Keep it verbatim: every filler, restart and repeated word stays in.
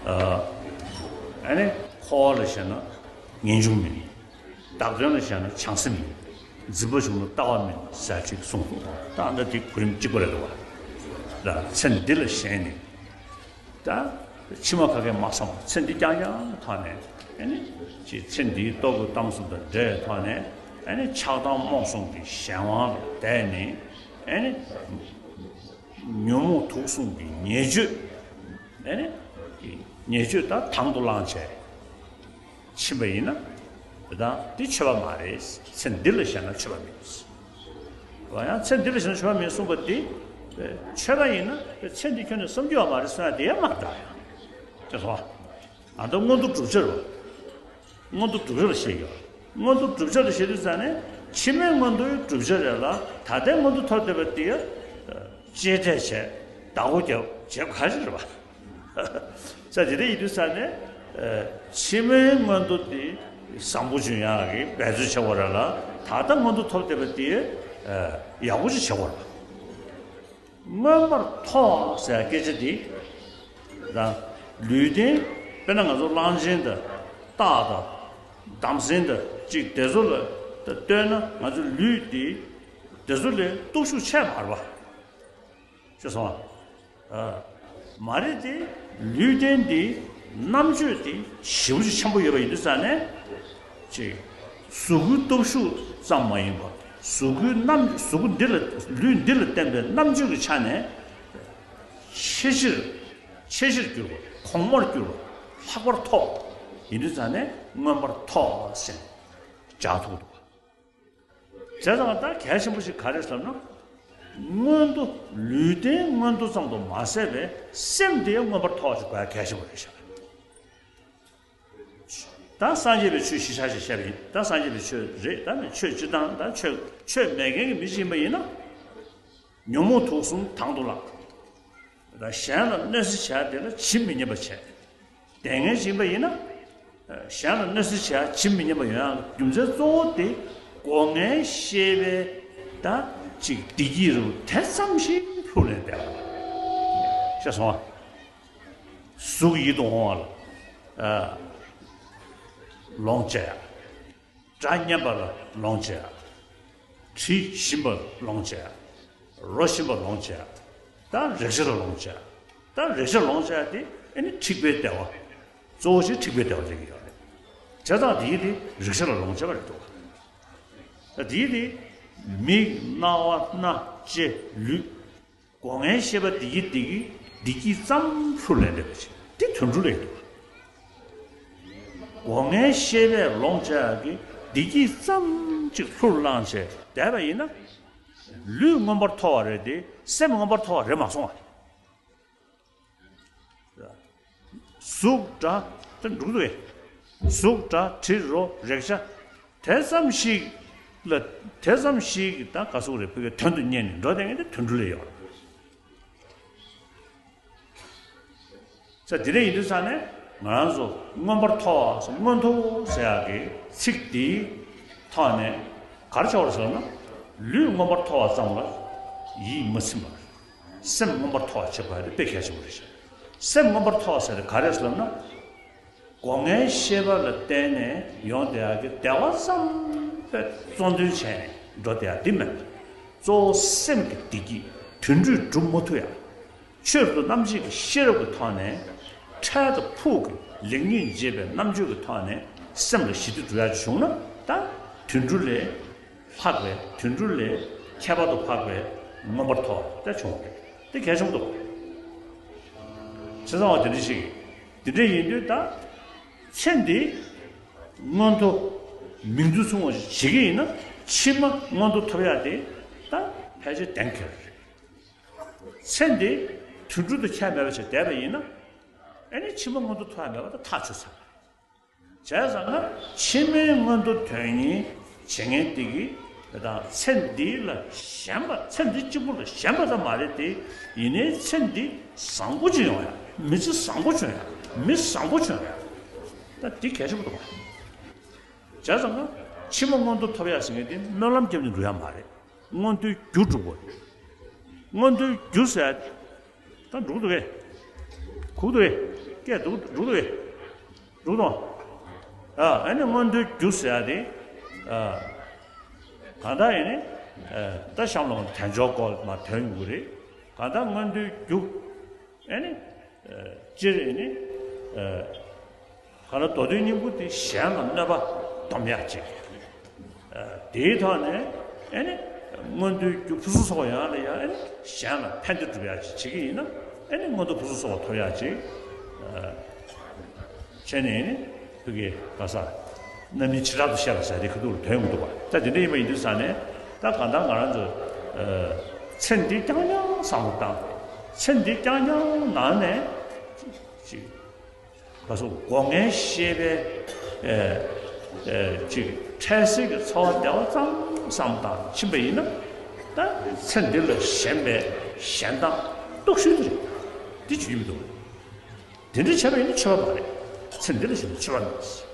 ཨ་ནི་འཁོར་བ་ལ་བཞག་ན་ངེས་འབྱུང་མིན། བདག་དོན་ལ་བཞག་ན་བྱང་སེམས་མིན། འཛིན་པ་བྱུང་ན་ལྟ་བ་མིན་ཟེར་ཅིག་གསུངས་འདུག་ད་ལྟ་དེ་གོ་རིམ་གཅིག་པ་རེད་འདུག་བ། ད་ཚེ་འདི་ལ་ཞེན་ནས། ད་ཕྱི་མ་ག་གེ་མ་བསམ་པར་ཚེ་འདི་རྐྱང་རྐྱང་ཐོག་ནས་ཨ་ནི་ཅིག་ཚེ་འདིའི་ལྟོ་གོས་གཏམ་གསུམ་དང་འབྲེལ་ཐོག་ནས་ཨ་ནི་ཆགས་སྡང་རྨོངས་གསུམ་གྱི་གཞན་དབང་ལ་བརྟེན་ནས་ཨ་ནི་ཉོན་མོངས་དུག་གསུམ་གྱི་ཉེས་སྤྱོད། ཨ་ནི་ཉེས་སྤྱོད་དག་དང་དུ་བླངས་བྱས་ཕྱིན་པ་ཡིན་ན། དེ་དང་དེ་ཆོས་པ་མ་རེད། ཚེ་འདི་ལ་བཞག་ན་ཆོས་པ་མིན། འོ་ཡང་ཚེ་འདི་ལ་བཞག་ན་ཆོས་པ་མིན་གསུངས་པ་འདི། ཆོས་པ་ཡིན་ན་ཚེ་འདི་ཁྱོན་ནས་བསམ་རྒྱུ་བ་མ་རེད་གསུང་ཡ་དེ་ཡང་མ་རེད་ད་ཡང་། ཅེས་སོ། ཨ་ད་མངོན་མཐོ་བསྒྲུབ་བྱ་རེད། མངོན་མཐོ་བསྒྲུབ་བྱ་ལ་བཤད་ཀྱི་ཡོད། མངོན་མཐོ་བསྒྲུབ་བྱ་ལ་བཤད་དུས་ཙང་ནས་ཕྱི་མའི་མངོན་མཐོའི་བསྒྲུབ་བྱ་རེད་ལ་ད་ལྟའི་མངོན་མཐོ་ཐོབ་བསྡད་པ་དེ་ཡང་གཅེས་སྤྲས་བྱས་བདག་པོ་རྒྱབ་བྱེད་ག་ཞིག་རེད་པ། ས་དེ་འདྲ་ཡིན་དུས་ཙང་ནས་ཕྱི་མའི་མངོན་མཐོ་དེ་བཟང་པོ་བྱུང་ཡག་གི་འབད་རྩོལ་བྱེད་དགོས་རེད་ལ་ད་ལྟ་མངོན་མཐོ་ཐོབ་བསྡད་པ་དེ་ཡག་པོ་ཞིག་བྱེད་དགོས་རེད་པ། མངོན་པར་མཐོ་བ་ཟེར་སྐད་ཆ་འདི་དང་། ལུས་རྟེན་དཔེར་ན་ང་ཚོ་གླང་ཆེན་དང་སྟག་དང་འདམ་སེང་དང་གཅིག་དེ་ཚོ་ལ་ལྟོས་ན་ང་ཚོ་ལུས་འདི་དེ་ཚོ་ལས་སྟོབས་ཤུགས་ཆེ་མ་རེད་པ། ཤེས་སོང་ཨ། མ་རེད་དེ། ལུས་རྟེན་འདི་རྣམ་དཔྱོད་དེ་ཞེ་པོ་ཅིག་ཆེན་པོ་ཡོད་པ་ཡིན་དུས་ཙང་ནས། ཅིག་གཟུགས་སྐུའི་སྟོབས་ཤུགས་ཙམ་མ་ཡིན་པར་གཟུགས་སྐུའི་རྣམ་གཟུགས་སྐུ་འདི་ལ་ལུས་འདི་ལ་བརྟེན་པའི་རྣམ་དཔྱོད་ཀྱི་ཆ་ནས་ཆེ་ཆེར་ཆེ་ཆེར་གྱུར་པ་གོང་མར་གྱུར་པ་ལྷག་པར་མཐོ་བ་ཡིན་དུས་ཙང་ནས་མངོན་པར་མཐོ་བ་ཟེར་སྦྱར་ཐུབ་འདུག་བྱས་ཙང་ད་གལ་ཆེན་པོ་ཞིག་ག་རེ་ཟེར་ན། མངོན་མཐོ་ལུས་རྟེན་མངོན་མཐོ་ཙམ་དུ་མ་ཟད་པའི་སེམས་དེ་ཡང་མངོན་པར་མཐོ་བ་ཞིག་དགོས་ཡ་གལ་ཆེན་པོ་རེད་ཤག་ད་སངས་རྒྱས་པའི་ཆོས་གཞི་བཞག་ཅིག་བཤད་པ་ཡིན། ད་སངས་རྒྱས་པའི་ཆོས་རེད། ད་ནི་ཆོས་སྤྱི་དང་ད་ཆོས་ཆོས་མེད་མཁན་གྱི་མི་ཞིག་ཡིན་པ་ཡིན་ན། ཉོན་མོངས་དུག་གསུམ་དང་དུ་བླངས། ད་གཞན་ལ་གནོད་འཚེ་བྱ་དེ་ལ་ཇི་མི་སྙམ་པ་བྱས། དེ་ངན་ཞིག་ཡིན་པ་ཡིན་ན། གཞན་ལ་གནོད་འཚེ་བྱ་ཇི་མི་སྙམ་པ་ཡོང་ཡག་རྒྱུ་མཚན་གཙོ་བོ་དེ་སྒོ་ལྔའི་ཤེས་པས་ད་ཅིག་བདེ་སྐྱིད་རུ་དེ་ཙམ་ཞིག་ལྷུར་ལེན་བསྡད་པ། ཤེས་སོང་ཨ། གཟུགས་ཡིད་དུ་འོང་བ་ལ་ལོངས་སྤྱད་ཡ། སྒྲ་སྙན་པ་ལ་ལོངས་སྤྱད། དྲི་ཞིམ་པ་ལ་ལོངས་སྤྱད། རོ་ཞིམ་པ་ལ་ལོངས་སྤྱད། ད་རེག་བྱ་ལ་ལོངས་སྤྱད། ད་རེག་བྱ་ལ་ལོངས་སྤྱད་དེ་ཨ་ནི་འཁྲིག་པའི་བདེ་བ། གཙོ་བོ་ཞིག་འཁྲིག་པའི་བདེ་བ་ཅིག་ཡོད་རེད། བྱས་ཙང་དེ་ཡིན་དེ་རེག་བྱ་ལ་ལོངས་སྤྱད་པ་རེད་འདུག་ད་དེ་ཡིན་དེ་མིག་རྣ་བ་སྣ་ལྕེ་ལུས། སྒོ་ལྔའི་ཤེས་པ་བདེ་སྐྱིད་བདེ་སྐྱིད་བདེ་སྐྱིད་ཙམ་ལྷུར་ལེན་འདོད་པ་ཞིག་དེ་དུད་འགྲོ་ལས་འདུག་སྒོ་ལྔའི་ཤེས་པས་ལོངས་སྤྱད་ཀྱི་བདེ་སྐྱིད་ཙམ་ཅིག་ལྷུར་བླངས་བྱས་བསྡད་པ་ཡིན་ན། ལུས་མངོན་པར་མཐོ་བ་རེད་དེ་སེམས་མངོན་པར་མཐོ་བ་རེད་མ་སོང་བ། གཟུགས་སྒྲ་དེ་འགྲུབ་འདུག་གས། གཟུགས་སྒྲ་དྲི་རོ་རེག་བྱ། དེ་ཙམ་ཞིག་ལ་དེ་ཙམ་ཞིག་གི་ད་ག་ཟུག་རེད་ཕ་གི་དོན་དུ་གཉེར་ནས་འགྲོ་བསྡད་མཁན་དེ་དུད་འགྲོ་ལས་ཡོད་རེད། ས་དེ་འདྲ་ཡིན་དུས་ས་ནས་ང་རང་ཚོ་མངོན་པར་མཐོ་བ་སོགས་མངོན་མཐོ་ཟེར་ཡག་གི་ཚིག་དེའི་ཐོག་ནས་ག་རེ་ཆགས་པ་རེད་ཟེར་ན། ལུས་མངོན་པར་མཐོ་བ་ཙམ་ལ་ཡིད་མི་ཚིམ་པ། སེམས་མངོན་པར་མཐོ་བ་བྱེད་དགོས་ཡ་དེ་དཔེ་གལ་ཆེན་པོ་རེད་ཤག་སེམས་མངོན་པར་མཐོ་བ་ཟེར་དེ་ག་རེ་ཟེར་ན། སྒོ་ལྔའི་ཤེས་པ་ལ་བརྟེན་ནས་ཡོང་བསྡད་ཡག་གི་བདེ་བ་ཙམ་དཔེ་གཙོ་འདོན་བྱས་ནས་འགྲོ་བསྡད་ཡག་འདི་མིན། གཙོ་བོ་སེམས་ཀྱི་བདེ་སྐྱིད་དུད་འགྲོས་སྒྲུབ་མ་ཐུབ་ཡག་ཆོས་རབ་ཏུ་རྣམ་འབྱེད་ཀྱི་ཤེས་རབ་ཀྱི་ཐོག་ནས་འཕྲལ་དང་ཕུགས་ཀྱི་ལེགས་ཉེས་འབྱེད་པའི་རྣམ་དཔྱོད་ཀྱི་ཐོག་ནས་སེམས་ལ་ཞི་བདེ་སྒྲུབ་ཡག་ཅིག་བྱུང་ན་ད་དུད་འགྲོ་ལས་ལྷག་པའི་དུད་འགྲོ་ལས་ཁྱད་པར་དུ་འཕགས་པའི་མངོན་པར་མཐོ་བ་དེ་བྱུང་བ་རེད། དེ་གལ་ཆེན་པོ་འདུག་བྱས་ཙང་བ་དེ་འདྲ་ཞིག་དེ་འདྲ་ཡིན་དུས་ད་ཚེ་འདི་མངོན་མཐོ་མིང་དུ་མཚུངས་པ་ཞིག་བྱེད་ཀྱི་ཡིན་ན་ཕྱི་མ་མངོན་མཐོ་ཐོབ་ཡག་དེ་ད་ཕལ་ཆེར་གཏན་འཁེལ་རེད། ཚེ་འདི་དུད་འགྲོ་དང་ཁྱད་མེད་པ་ཞིག་བསྡད་པ་ཡིན་ན། ཨ་ནི་ཕྱི་མ་མངོན་མཐོ་ཐོབ་ཡ་མེད་པ་དང་ཐག་ཆོད་ཚར། བྱས་ཙང་ན་ཕྱི་མའི་མངོན་མཐོ་དོན་གཉེར་བྱེད་མཁན་དེ་གིས་དེ་དང་ཚེ་འདི་ལ་ཞེན་པ་ཚེ་འདི་གཅིག་པུ་ལ་ཞེན་པ་ཙམ་མ་རེད་དེ། ཡིན་ནའི་ཚེ་འདི་བཟང་པོ་ཅིག་ཡོང་ཡ། མི་ཚེ་བཟང་པོ་བྱུང་ཡ། མི་བཟང་པོ་བྱུང་ཡ། ད་འདི་གལ་ཆེན་པོ་འདུག་བ། བྱས་ཙང་ན་ཕྱི་མ་མངོན་མཐོ་ཐོབ་ཡ་ཟེར་མཁན་དེ་སྨོན་ལམ་བརྒྱབ་ནས་འགྲོ་ཡ་མ་རེད། མངོན་མཐོའི་རྒྱུ་སྒྲུབ་དགོས། མངོན་མཐོའི་རྒྱུ་ཟེར་ཡ་ད་འགྲུབ་འདུག་གས། ཁུག་འདུག་གས། ད་ སྐད་འགྲོ་འགྲོ་འདུག་གས། འགྲོ་འདུག་ཨ་ཨ་ནི་མངོན་མཐོའི་རྒྱུ་ཟེར་ཡ་དེ། ཨ་གང་ལྟར་ཡིན་ནི། ཨ་ད་གཤམ་ལ་དལ་འབྱོར་སྐོར་མ་ཐོན་ཡོང་གི་རེད། གང་ལྟར་མངོན་མཐོའི་རྒྱུ། ཨ་ནི། ཨ་སྤྱིར་ཨ་ནི། ཨ་གང་ལྟར་མདོ་དོན་སྙིང་པོ་དེ་གཞན་ལ་གནོད་པ་སྡོམ་ཡ་ཅིག་ཨ་དེའི་ཐོག་ནས་ཨ་ནི་མངོན་མཐོའི་རྒྱུ་ཕུན་སུམ་ཚོགས་པ་ཡོང་ཡ་ལ་ཡང་ཨ་ནི་གཞན་ལ་ཕན་བདེ་སྒྲུབ་ཡ་ཅིག་བྱེད་ཀྱི་ཡིན་ན། ཨ་ནི་མངོན་མཐོ་ཕུན་སུམ་ཚོགས་པ་ཐོབ་ཡ་ཅིག་ཨ་བྱས་ནས་ཨ་ནི་བོད་ཀྱི་ག་ས་རྣམ་སྨིན་བྱེ་བྲག་ཏུ་བཤད་པ་ཟེར་དེ་ཁ་ཐུག་ལ་དོན་ཡོང་གི་འདུག་པ། ད་དེ་འདྲ་ཡིན་པ་ཡིན་དུས་ཙང་ནས་ད་གང་ལྟར་ང་རང་ཚོ་ཨ་ཚེ་འདི་རྐྱང་རྐྱང་བསམ་བློ་བཏང་། ཚེ་འདི་རྐྱང་རྐྱང་ནང་ནས་ཅིག་ག་སོགས་སྒོ་ངའི་ཤེས་པའི་ཨེ་ཨེ་ཅིག་འཕྲལ་སེལ་གྱི་འཚོ་བ་བདེ་བ་ཙམ་བསམ་དང་ཕྱིན་པ་ཡིན་ན། ད་ཚེ་འདི་ལ་ཞེན་པའི་ཞེན་སྟངས་སྟོབས་ཤུགས་དེ་རེད། འདི་བྱེད་ཀྱི་མི་འདུག་དེ་འདྲ་བྱས་པ་ཡིན་ན་ཆོས་པ་མ་རེད། ཚེ་འདི་ལ་ཞེན་པའི་ཆོས་པ་མིན།